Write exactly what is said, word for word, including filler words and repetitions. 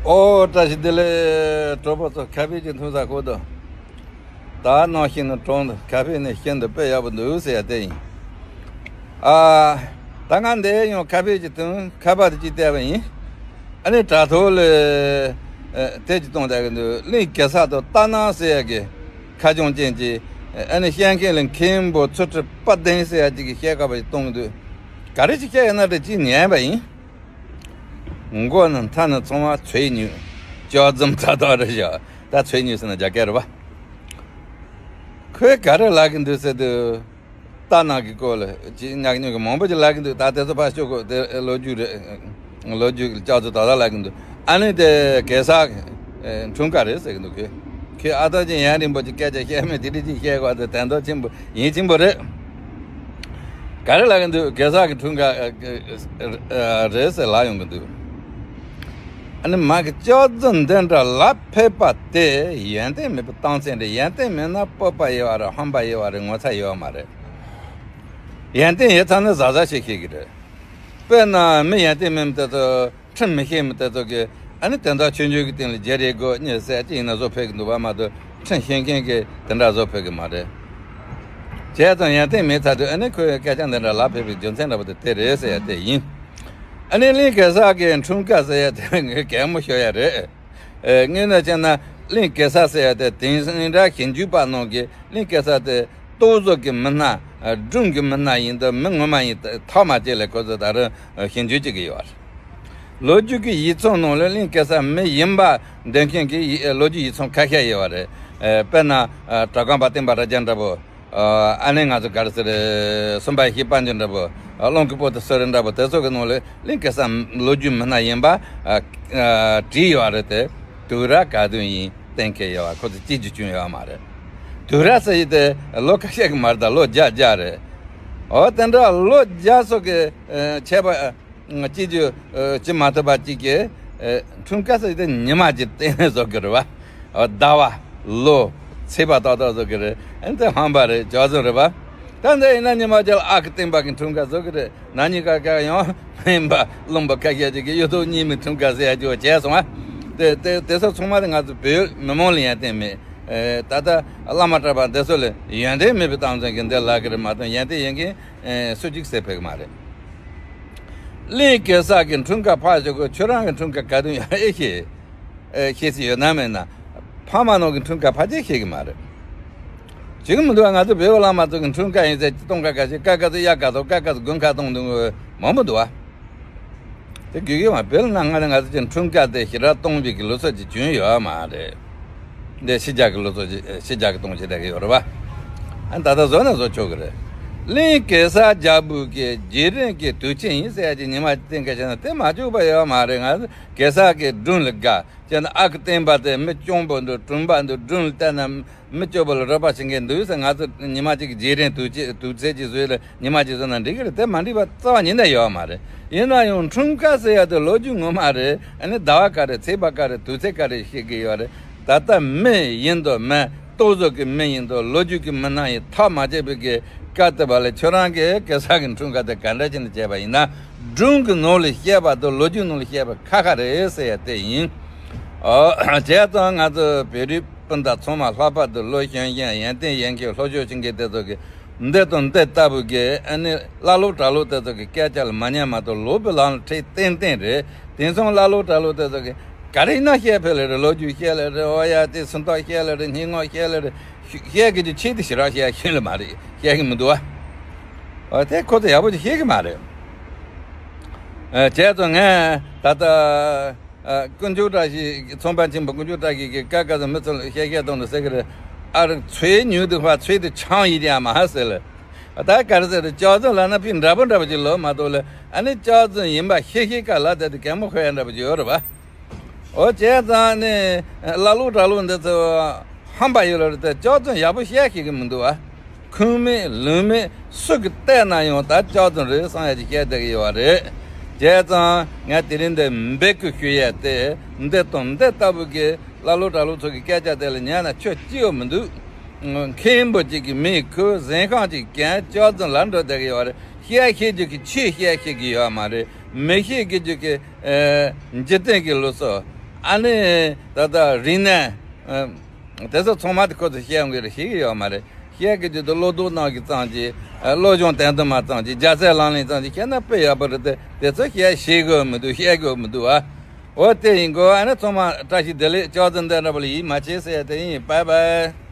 ཨོ། བཀྲ་ཤིས་བདེ་ལེགས། གྲོགས་པོ་ཚོ། ཁ་ཕྱེ་ཅིག་འཐུང་ས་ཁོ་དང་། ད་ནང་བཞིན་ནི་གྲོང་དུ་ཁ་ཕྱེ་ནི་ཤིན་ཏུ་དཔེ་ཡག་པོ་འདུག་ཟེར་ཡ་དེ་ཡིན། ཨ། ད་ང་འདི་ཡང་ཁ་ཕྱེ་ཅིག་འཐུང་། ཁ་པར་དེ་ཅིག་བལྟས་པ་ཡིན། ཨ་ནི་དྲ་ཐོག་ལ་ཨ་དེ་ཅིག་གཏོང་བསྡད་ཀྱི་འདུག་གླིང་གེ་སར་དང་རྟ་ནག་ཟེར་ཡ་གི་ཁ་བྱང་ཅན་གྱི། ཨ་ནི་བཤད་མཁན་ལ་མཁན་པོ་ཚུལ་ཁྲིམས་དཔལ་ལྡན་ཟེར་ཡ་ཅིག་གིས་བཤད་དཀའ་བ་ཞིག་གཏོང་གི་འདུག་ག་རེ་ཅིག་བཤད་ཡོད་ན་དེ་ཅིག་ཉན་པ་ཡིན། མགོ་ནས་མཐའ་ནས་ཚང་མ་ཚོས་ཉོས། ལྕགས་འཛོམས་ཙག་ཙག་རེད་བཞག་ད་ཚོས་ཉོས་ཟེར་ན་རྒྱ་སྐད་རེད་པ། ཁོས་ག་རེ་ལབ་ཀྱི་འདུག་ཟེར་དུས། རྟ་ནག་གི་སྐོར་ལ་ཅིག་ཉག་ཉོག་གི་མང་པོ་ཅིག་ལབ་ཀྱི་འདུག་ད་དེ་ཚོ་ཕར་ཞོག་གོ་དེ་ལོ་རྒྱུས་རེད། ལོ་རྒྱུས་ཀྱི་ལྕགས་ཚོ་ད་ད་ལབ་ཀྱི་འདུག་ཨ་ནི་དེ་གེ་སར་འཁྲུངས་སྐར་རེད་ཟེར་གྱི་འདུག་ཁོས། ཁོས་ཨ་ཐག་ཅིག་ཡང་རིང་པོ་ཅིག་སྐད་ཆ་བཤད་མེད། དེ་འདྲ་ཅིག་བཤད་དགོས་དེ་དོན་དག་ཆེན་པོ་ཡིན་ཆེན་པོ་རེད། ག་རེ་ལབ་ཀྱི་འདུག་གེ་སར་གྱི་འཁྲུངས་སྐར་རེད་ཟེར་ལབ་ཡོང་གི་འདུག་ཨ་ནི་མ་གི་ལྕགས་འཛོམས་འདི་འདྲ་ལ་ཕེབས་པ་དེ་ཡོན་ཏན་མེད་པའི་རྟགས་མཚན་རེད། ཡོན་ཏན་མེད་ན་སྤོབས་པ་ཡོད་པ་རེད། ཧམ་པ་ཡོད་པ་རེད། ངོ་ཚ་ཡོད་པ་མ་རེད། ཡོན་ཏན་ཡོད་ཚར་ན་གཟབ་གཟབ་བྱེད་ཤེས་ཀྱི་རེད། དཔེར་ན་མི་ཡོན་ཏན་མེད་མི་དེ་ཚོ། ཁྲིམས་མི་ཤེས་མི་དེ་ཚོ་གིས་ཨ་ནི་དོན་དག་ཆུང་ཆུང་གི་སྟེང་ལ་བརྗེ་རེས་དགོས་ཉེས་ཟེར་ཅིག་ཡིན་ན་བཟོ་ཕོད་ཀྱི་འདུག་པ་མ་གཏོགས། ཁྲིམས་ཤེས་མཁན་གྱིས་དེ་འདྲ་བཟོ་ཕོད་ཀྱི་མ་རེད། བྱས་ཙང་ཡོན་ཏན་མེད་ཚར་དུས་ཨ་ནི་ཁོའི་སྐད་ཆ་འདི་འདྲ་ལབ་ཕེབས་པའི་རྒྱུ་མཚན་འདྲ་པོ་དེ་དེ་རེད་ཟེར་ཡ་དེ་ཡིན། ཨ་ནི་གླིང་གེ་སར་གྱི་འཁྲུངས་སྐར་ཟེར་ཡ་དེ་ངས་གད་མོ་ཤོར་ཡ་རེད། ཨེ། དངོས་གནས་བྱས་ན་གླིང་གེ་སར་ཟེར་ཡ་དེ་དེང་སང་འདྲ་ཞིབ་འཇུག་པ་རྣམས་ཀྱིས་གླིང་གེ་སར་དེ་ལྟོ་བཟོ་གི་མི་སྣ། སྒྲུང་གི་མི་སྣ་ཡིན་དང་མི་ངོ་མ་ཡིན་ཐག་མ་བཅད་ལས་ཁོ་ཚོས་ད་རུང་ཞིབ་འཇུག་བྱེད་ཀྱི་ཡོད་རེད། ལོ་རྒྱུས་ཀྱི་ཡིག་ཚང་ནང་ལ་གླིང་གེ་སར་མི་ཡིན་པ་འདོད་མཁན་གྱི་ཡི་ལོ་རྒྱུས་ཡིག་ཚང་ཁ་ཤས་ཡོད་པ་རེད། ཨེ། དཔེར་ན་ཨ་གྲྭ་རྐང་པ་བསྟན་པ་རྭ་རྒྱ་འདྲ་པོ། ཨ་ནི་ང་ཚོ་ག་རེ་ཟེར། སུམ་པ་ཡེ་ཤེས་དཔལ་འབྱོར་འདྲ་པོ། ཨ། རླུང་གི་སྤོ་ཏི་གསོལ་རས་འདྲ་པོ་དེ་ཚོ་གི་ནང་ལ་གླིང་གེ་སར་ལོ་རྒྱུས་མི་སྣ་ཡིན་པ་ཨ་ཨ་བྲིས་ཡོད་རེད་དེ། དུས་རབས་ག་དུས་ཡིན་གཏན་འཁེལ་ཡོད་པ་ཁོ་ཚོས་གཅིག་ཀྱང་བྱུང་ཡོད་མ་རེད། དུས་རབས་ཟེར་ཡི་དེ་ལོ་ཁ་ཤས་ཀྱི་མ་རེད། ད་ལོ་བརྒྱ་བརྒྱ་རེད། འོ་དེ་འདྲ་ལོ་བརྒྱ་སོགས་ཀྱི་ཨ་ཆད་པ། ཨ། གཅིག་ཀྱང་ཨ་བྱེད་མ་ཐུབ་པ་གཅིག་གིས། ཨ། འཁྲུངས་སྐར་ཟེར་དེ་ཉི་མ་གཅིག་སྟེང་ནས་བཟོ་གི་རེད་པ། ཨ། ཟླ་བ། ལོ། ཚེས་པ་ཏག་ཏག་བཟོ་གི་རེད། ཨ་ནི་དེ་ཧམ་པ་རེད། ལྕགས་འཛོམས་རེད་པ། ད་འདི་ཡིན་ན་ཉི་མ་གཅིག་ལ་ཨ་ཁུ་སྟོན་པ་གི་འཁྲུངས་སྐར་བཟོ་གི་རེད། ན་ནིང་ཁ་ཁ་ཡང་མིན་པ་རླུང་པ་ཁ་ཤས་ཅིག་གིས་གཡུ་ཐོག་གཉིས་མའི་འཁྲུངས་སྐར་ཟེར་ཡ་ཅིག་བྱས་སོང་ཨ། དེ་དེ་དེ་ཚོ་ཚང་མ་དེ་ང་ཚོ་བོད་མི་མང་ལ་ཡོན་ཏན་མེད། ཨ། ད་ལྟ་བླ་མ་གྲྭ་པ་འདི་ཚོ་ལ་ཡོན་ཏན་མེད་པའི་རྟགས་མཚན་གྱིས་འདི་ལབ་གི་རེད་མ་གཏོགས་ཡོན་ཏན་ཡོད་མཁན་ཨ་སུ་གཅིག་ཟེར་ཕོད་ཀྱི་མ་རེད། གླིང་གེ་སར་གྱི་འཁྲུངས་སྐར་ཕར་ཞོག་གོ་ཁྱོད་རང་གི་འཁྲུངས་སྐར་ག་དུས་ཡོང་ཨེ་ཤེས། ཨེ། ཤེས་སྲིད་ཡོད་ན་མེད་ན། ཕ་མ་རྣམས་ཀྱི་འཁྲུངས་སྐར་ཕལ་ཆེར་ཤེས་ཀྱི་མ་རེད། བྱེད་ཀྱི་མི་འདུག་ཨ། ང་ཚོ་བོད་པ་བླ་མ་ཚོ་གི་འཁྲུངས་སྐར་ཡིན་ཟེར་གཏོང་ཁ་ཁ་ཤས། ཀ་ཀ་ཚོ་གཡག་ཀ་ཚོ་ཀ་ཀ་ཚོ་དགུན་ཁ་གཏོང་འདུག་མང་པོ་འདུག་ཨ། དེ་དགོས་ཀྱི་མ། བོད་ལ་ན་ང་ང་ཚོ་ཀྱི་འཁྲུངས་སྐར་དེ་ཞེ་དྲག་གཏོང་བའི་གི་ལུགས་སྲོལ་ཅིག་བྱུང་ཡོད་མ་རེད། འདི་ཕྱི་རྒྱལ་གྱི་ལུགས་སྲོལ་ཅིག་ཕྱི་རྒྱལ་གྱི་གཏོང་བྱེད་བསྡད་ཀྱི་ཡོད་རེད་པ། ཨ། ད་ལྟ་བཟོ་ན་བཟོ་ཆོག་གི་རེད། གླིང་གེ་སར་རྒྱལ་པོ་གི་རྗེས་དྲན་གྱི་དུས་ཆེན་ཡིན་ཟེར་ཡ་ཅིག་ཉི་མ་གཏན་འཁེལ་བྱས་ན་དེ་མ་འཇུག་པ་ཡོད་མ་རེད། ང་ཚོ་གེ་སར་གྱི་སྒྲུང་ལ་དགའ་བྱས་ན། ཨ་ཁུ་སྟོན་པ་དེ་མི་སྐྱོ་པོ་འདུག་གྲུང་པོ་འདུག་སྒྲུང་ལ་བལྟས་ན། མི་སྐྱོ་པོ་ལ་རོགས་པ་བྱེད་མཁན་འདུག་ཟེར། ང་ཚོ་ཉི་མ་གཅིག་གི་རྗེས་དྲན་དུས་ཆེ་དུས་ཚོད་ཅིག་བཟོས་ལ་ཉི་མ་གཅིག་བཟོས་ན་འགྲིག་གི་རེད། དེ་མ་འགྲིག་པ་རྩ་བ་ཉིད་ནས་ཡོད་མ་རེད། ཡིན་ན་ཡང་འཁྲུངས་སྐར་ཟེར་ཡ་དེ་ལོ་རྒྱུས་ངོ་མ་རེད། ཨ་ནི་ཟླ་བ་ག་རེ་ཚེས་པ་ག་རེ་དུས་ཚོད་ག་རེ་ཤེས་ཀྱི་ཡོད་རེད། ད་ལྟ་མི་ཡིན་དང་མིན་ལྟོ་བཟོ་གི་མི་ཡིན་དང་ལོ་རྒྱུས་ཀྱི་མི་སྣ་ཡིན་ཐག་མ་ཆད་པའི་གི་སྐབས་དེ་བ་ལ་ཁྱོད་རང་གིས་གེ་སར་གྱི་འཁྲུངས་སྐར་དེ་ག་འདྲ་བྱས་ནས་བྱས་པ་ཡིན་ན། སྒྲུང་གི་ནང་ལ་བཤད་པ་དང་ལོ་རྒྱུས་ནང་ལ་བཤད་པ་ཁ་ཁ་རེད་ཟེར་ཡ་དེ་ཡིན། ཨོ། བྱས་ཙང་ང་ཚོ་བོད་རིགས་སྤུན་ཟླ་ཚང་མ་ལྷག་པར་དུ་ལོ་གཞོན་གཞོན་ཡོན་ཏན་ཡོད་མཁན་ལྷོ་ཕྱོགས་ཕྱིན་མཁན་དེ་ཚོ་གིས་འདི་དང་འདི་ལྟ་བུ་གི་ཨ་ནི་ཀླ་ཀློ་གྲྭ་ལོག་དེ་ཚོ་གི་སྐད་ཆ་ལ་མ་ཉན་མ་གཏོགས་ལོག་པའི་ལམ་ལ་ཁྲིད་ཏན་ཏན་རེད། དེང་སང་ཀླ་ཀློ་གྲྭ་ལོག་དེ་ཚོ་གིས་ག་རེ་ཡིན་ན་བཤད་ཕོད་ལེ་རེད། ལོ་རྒྱུས་བཤད་ལེ་རེད། ཨོ་ཡ་དེ་སུམ་རྟགས་བཤད་ལེ་རེད། སྙན་ངག་བཤད་ལེ་རེད། བཤད་གི་ཅིག་ཆེད་དུ་ཞེ་དྲག་བཤད་ཤེས་ལེ་མ་རེད། བཤད་གི་མི་འདུག་ཨ། ཨོ་དེ་ཁོ་ཚོ་ཡག་པོ་ཅིག་ཤེས་གི་མ་རེད། ཨ། བྱས་ཙང་ངས་ད་ལྟ། ཨ། དཀོན་མཆོག་བཀྲ་ཤིས་ཚོང་དཔོན་ཆེན་པོ་དཀོན་མཆོག་བཀྲ་ཤིས་ཀྱིས་ཀ་ཀ་ཚོ་མི་ཚོ་ལ་བཤད་བཤད་གཏོང་དུ་ཟེར་གི་རེད། ཨ་རི་ཚོས་ཉུང་དུ་ཕ་ཚོས་དུ་ཆང་ཡིན་ཡ་མ་ཧ་ཟེར་ལ། ད་ག་རེ་ཟེར་རེད། ལྕགས་འཛོམས་ལབ་ན་ཕི་འདྲ་པོ་འདྲ་པོ་ཅིག་ལོ་མ་གཏོགས་ལ། ཨ་ནི་ལྕགས་འཛོམས་ཡིན་པ་ཤེས་ཤེས་ཀ་ལ་དེ་དུ་གད་མོ་ཤོར་ཡ་འདྲ་པོ་ཅིག་ཡོད་རེད་པ། ཨོ་བྱས་ཙང་ནི་ཀླ་ཀློ་གྲྭ་ལོག་འདི་ཚོ་ཧམ་པ་ཡོད་ལ་རེད་དེ། ལྕགས་འཛོམས་ཡག་པོ་བཤད་ཤེས་གི་མི་འདུག་ཨ། ཁུངས་མེད་ལུང་མེད་སུ་གིས་བལྟས་ན་ཡང་ད་ལྕགས་འཛོམས་རེད་བསམ་ཡ་ཅིག་བཤད་བསྡད་ཀྱི་ཡོད་རེད། བྱས་ཙང་ངས་དེ་རིང་འདི་འབོད་སྐུལ་ཞུ་ཡས་དེ་འདི་དང་འདི་ལྟ་བུ་གི་ཀླ་ཀློ་གྲྭ་ལོག་ཚོ་གི་སྐད་ཆ་དེ་ལ་ཉན་ན་ཆོ་ཅི་ཡོད་མི་འདུག་མཁན་པོ་གཅིག་གིས་མིའི་ཁུར་གཟན་ཤམ་གཅིག་གྱོན་ལྕགས་འཛོམས་ལ་འགྲོ་བསྡད་ཀྱི་ཡོད་རེད། བཤད་ཤེས་རྒྱུ་གི་ཆོས་བཤད་ཤེས་ཀྱི་ཡོད་མ་རེད། མི་ཤེས་ཀྱི་རྒྱུ་གི་ཨེ། འཇིག་རྟེན་གྱི་ལུགས་སྲོལ། ཨ་ནི་ད་ལྟ་རིག་གནས་དེ་ཚོ་ཚང་མ་དེ་ཁོ་ཚོས་བཤད་ཡོང་གི་རེད། ཤེས་ཀྱི་ཡོད་མ་རེད། བཤད་ཀྱི་དུས་དུ་བློ་ལྡོག་གནང་གི་ཙམ་གྱིས། བློ་སྦྱོང་དད་འདུན་མ་ཙམ་གྱིས། རྒྱལ་སྲས་ལག་ལེན་ཙམ་གྱིས་བཤད་ན་དཔེ་ཡག་པོ་རེད་དེ། དེ་ཚོ་བཤད་ཤེས་གི་མི་འདུག་བཤད་གི་མི་འདུག་ཨ། འོ་དེ་ཡིན་གོ། ཨ་ནི་ཚང་མ་བཀྲ་ཤིས་བདེ་ལེགས། ཅོག་ཙེ་འདི་འདྲ་པོ་ལ་ཡིད་མ་ཆེས་ཟེར་ཡ་དེ་ཡིན། བཱའི་བཱའི།